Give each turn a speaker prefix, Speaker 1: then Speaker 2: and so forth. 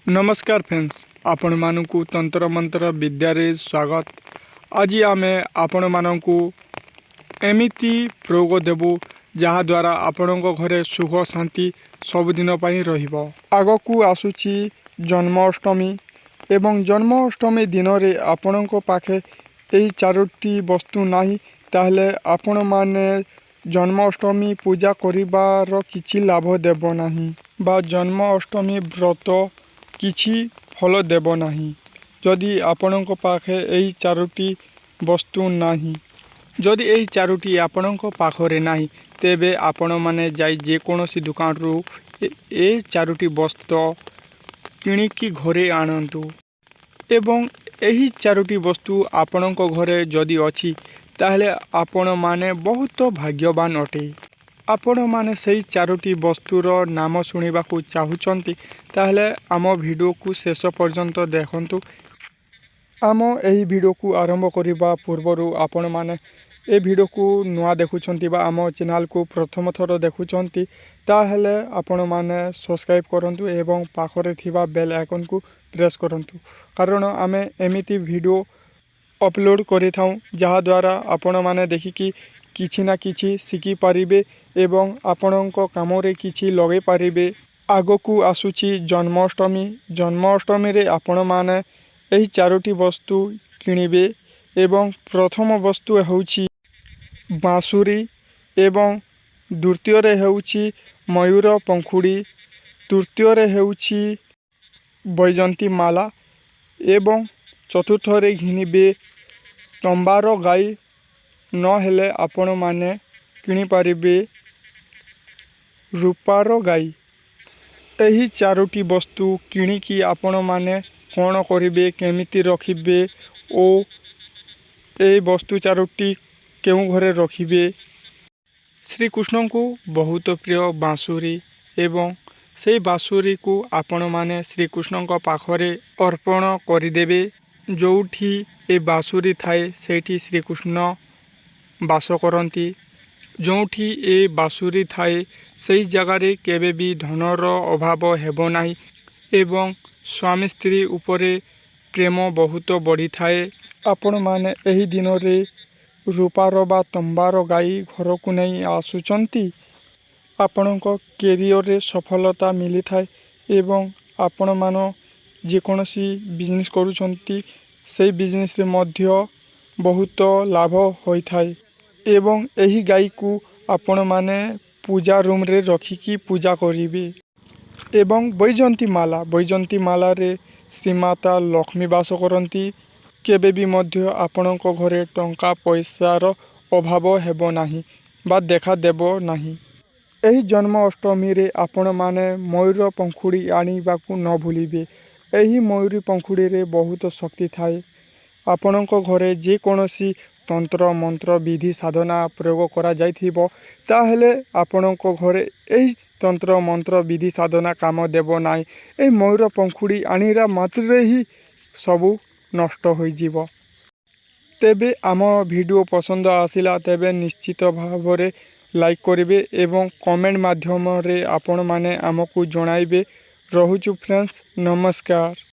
Speaker 1: ନମସ୍କାର ଫ୍ରେଣ୍ଡସ୍, ଆପଣମାନଙ୍କୁ ତନ୍ତ୍ର ମନ୍ତ୍ର ବିଦ୍ୟାରେ ସ୍ୱାଗତ। ଆଜି ଆମେ ଆପଣମାନଙ୍କୁ ଏମିତି ପ୍ରୟୋଗ ଦେବୁ, ଯାହାଦ୍ୱାରା ଆପଣଙ୍କ ଘରେ ସୁଖ ଶାନ୍ତି ସବୁଦିନ ପାଇଁ ରହିବ। ଆଗକୁ ଆସୁଛି ଜନ୍ମାଷ୍ଟମୀ ଏବଂ ଜନ୍ମାଷ୍ଟମୀ ଦିନରେ ଆପଣଙ୍କ ପାଖେ ଏହି ଚାରୋଟି ବସ୍ତୁ ନାହିଁ, ତାହେଲେ ଆପଣମାନେ ଜନ୍ମାଷ୍ଟମୀ ପୂଜା କରିବାର କିଛି ଲାଭ ଦେବ ନାହିଁ ବା ଜନ୍ମାଷ୍ଟମୀ ବ୍ରତ କିଛି ଫଳ ଦେବ ନାହିଁ, ଯଦି ଆପଣଙ୍କ ପାଖେ ଏହି ଚାରୋଟି ବସ୍ତୁ ନାହିଁ। ଯଦି ଏହି ଚାରୋଟି ଆପଣଙ୍କ ପାଖରେ ନାହିଁ, ତେବେ ଆପଣମାନେ ଯାଇ ଯେକୌଣସି ଦୋକାନରୁ ଏ ଚାରୋଟି ବସ୍ତୁ କିଣିକି ଘରେ ଆଣନ୍ତୁ ଏବଂ ଏହି ଚାରୋଟି ବସ୍ତୁ ଆପଣଙ୍କ ଘରେ ଯଦି ଅଛି, ତାହେଲେ ଆପଣମାନେ ବହୁତ ଭାଗ୍ୟବାନ ଅଟେ। ଆପଣମାନେ ସେଇ ଚାରୋଟି ବସ୍ତୁର ନାମ ଶୁଣିବାକୁ ଚାହୁଁଛନ୍ତି, ତାହେଲେ ଆମ ଭିଡ଼ିଓକୁ ଶେଷ ପର୍ଯ୍ୟନ୍ତ ଦେଖନ୍ତୁ। ଆମ ଏହି ଭିଡ଼ିଓକୁ ଆରମ୍ଭ କରିବା ପୂର୍ବରୁ ଆପଣମାନେ ଏ ଭିଡ଼ିଓକୁ ନୂଆ ଦେଖୁଛନ୍ତି ବା ଆମ ଚ୍ୟାନେଲକୁ ପ୍ରଥମ ଥର ଦେଖୁଛନ୍ତି, ତାହେଲେ ଆପଣମାନେ ସବସ୍କ୍ରାଇବ୍ କରନ୍ତୁ ଏବଂ ପାଖରେ ଥିବା ବେଲ୍ ଆଇକନ୍କୁ ପ୍ରେସ୍ କରନ୍ତୁ, କାରଣ ଆମେ ଏମିତି ଭିଡ଼ିଓ ଅପଲୋଡ଼ କରିଥାଉଁ, ଯାହାଦ୍ୱାରା ଆପଣମାନେ ଦେଖିକି କିଛି ନା କିଛି ଶିଖିପାରିବେ ଏବଂ ଆପଣଙ୍କ କାମରେ କିଛି ଲଗାଇ ପାରିବେ। ଆଗକୁ ଆସୁଛି ଜନ୍ମାଷ୍ଟମୀ। ଜନ୍ମାଷ୍ଟମୀରେ ଆପଣମାନେ ଏହି ଚାରୋଟି ବସ୍ତୁ କିଣିବେ ଏବଂ ପ୍ରଥମ ବସ୍ତୁ ହେଉଛି ବାଁସୁରୀ ଏବଂ ଦ୍ୱିତୀୟରେ ହେଉଛି ମୟୂର ପଙ୍ଖୁଡ଼ି, ତୃତୀୟରେ ହେଉଛି ବୈଜୟନ୍ତୀ ମାଲା ଏବଂ ଚତୁର୍ଥରେ ଘିନିବେ ତମ୍ବାର ଗାଈ, ନହେଲେ ଆପଣମାନେ କିଣିପାରିବେ ରୂପାର ଗାଈ। ଏହି ଚାରୋଟି ବସ୍ତୁ କିଣିକି ଆପଣମାନେ କ'ଣ କରିବେ, କେମିତି ରଖିବେ ଓ ଏହି ବସ୍ତୁ ଚାରୋଟି କେଉଁ ଘରେ ରଖିବେ? ଶ୍ରୀକୃଷ୍ଣଙ୍କୁ ବହୁତ ପ୍ରିୟ ବାଁସୁରୀ ଏବଂ ସେଇ ବାଁସୁରୀକୁ ଆପଣମାନେ ଶ୍ରୀକୃଷ୍ଣଙ୍କ ପାଖରେ ଅର୍ପଣ କରିଦେବେ। ଯେଉଁଠି ଏ ବାଁସୁରୀ ଥାଏ, ସେଇଠି ଶ୍ରୀକୃଷ୍ଣ ବାସ କରନ୍ତି। ଯେଉଁଠି ଏ ବାଁସୁରୀ ଥାଏ, ସେଇ ଜାଗାରେ କେବେ ବି ଧନର ଅଭାବ ହେବ ନାହିଁ ଏବଂ ସ୍ୱାମୀ ସ୍ତ୍ରୀ ଉପରେ ପ୍ରେମ ବହୁତ ବଢ଼ିଥାଏ। ଆପଣମାନେ ଏହି ଦିନରେ ରୂପାର ବା ତମ୍ବାର ଗାଈ ଘରକୁ ନେଇ ଆସୁଛନ୍ତି, ଆପଣଙ୍କ କ୍ୟାରିୟରରେ ସଫଳତା ମିଳିଥାଏ ଏବଂ ଆପଣମାନ ଯେକୌଣସି ବିଜନେସ୍ କରୁଛନ୍ତି, ସେଇ ବିଜନେସ୍ରେ ମଧ୍ୟ ବହୁତ ଲାଭ ହୋଇଥାଏ ଏବଂ ଏହି ଗାଈକୁ ଆପଣମାନେ ପୂଜା ରୁମ୍ରେ ରଖିକି ପୂଜା କରିବେ। ଏବଂ ବୈଜୟନ୍ତୀ ମାଲା, ବୈଜୟନ୍ତୀ ମାଲାରେ ଶ୍ରୀମାତା ଲକ୍ଷ୍ମୀ ବାସ କରନ୍ତି। କେବେ ବି ମଧ୍ୟ ଆପଣଙ୍କ ଘରେ ଟଙ୍କା ପଇସାର ଅଭାବ ହେବ ନାହିଁ ବା ଦେଖା ଦେବ ନାହିଁ। ଏହି ଜନ୍ମାଷ୍ଟମୀରେ ଆପଣମାନେ ମୟୂର ପଙ୍ଖୁଡ଼ି ଆଣିବାକୁ ନ ଭୁଲିବେ। ଏହି ମୟୂରୀ ପଙ୍ଖୁଡ଼ିରେ ବହୁତ ଶକ୍ତି ଥାଏ। ଆପଣଙ୍କ ଘରେ ଯେକୌଣସି ତନ୍ତ୍ର ମନ୍ତ୍ର ବିଧି ସାଧନା ପ୍ରୟୋଗ କରାଯାଇଥିବ, ତାହେଲେ ଆପଣଙ୍କ ଘରେ ଏହି ତନ୍ତ୍ର ମନ୍ତ୍ର ବିଧି ସାଧନା କାମ ଦେବ ନାହିଁ। ଏହି ମୟୂର ପଙ୍ଖୁଡ଼ି ଆଣିଲା ମାତ୍ରେ ହିଁ ସବୁ ନଷ୍ଟ ହୋଇଯିବ। ତେବେ ଆମ ଭିଡ଼ିଓ ପସନ୍ଦ ଆସିଲା, ତେବେ ନିଶ୍ଚିତ ଭାବରେ ଲାଇକ୍ କରିବେ ଏବଂ କମେଣ୍ଟ ମାଧ୍ୟମରେ ଆପଣମାନେ ଆମକୁ ଜଣାଇବେ। ରହୁଛୁ ଫ୍ରେଣ୍ଡସ୍, ନମସ୍କାର।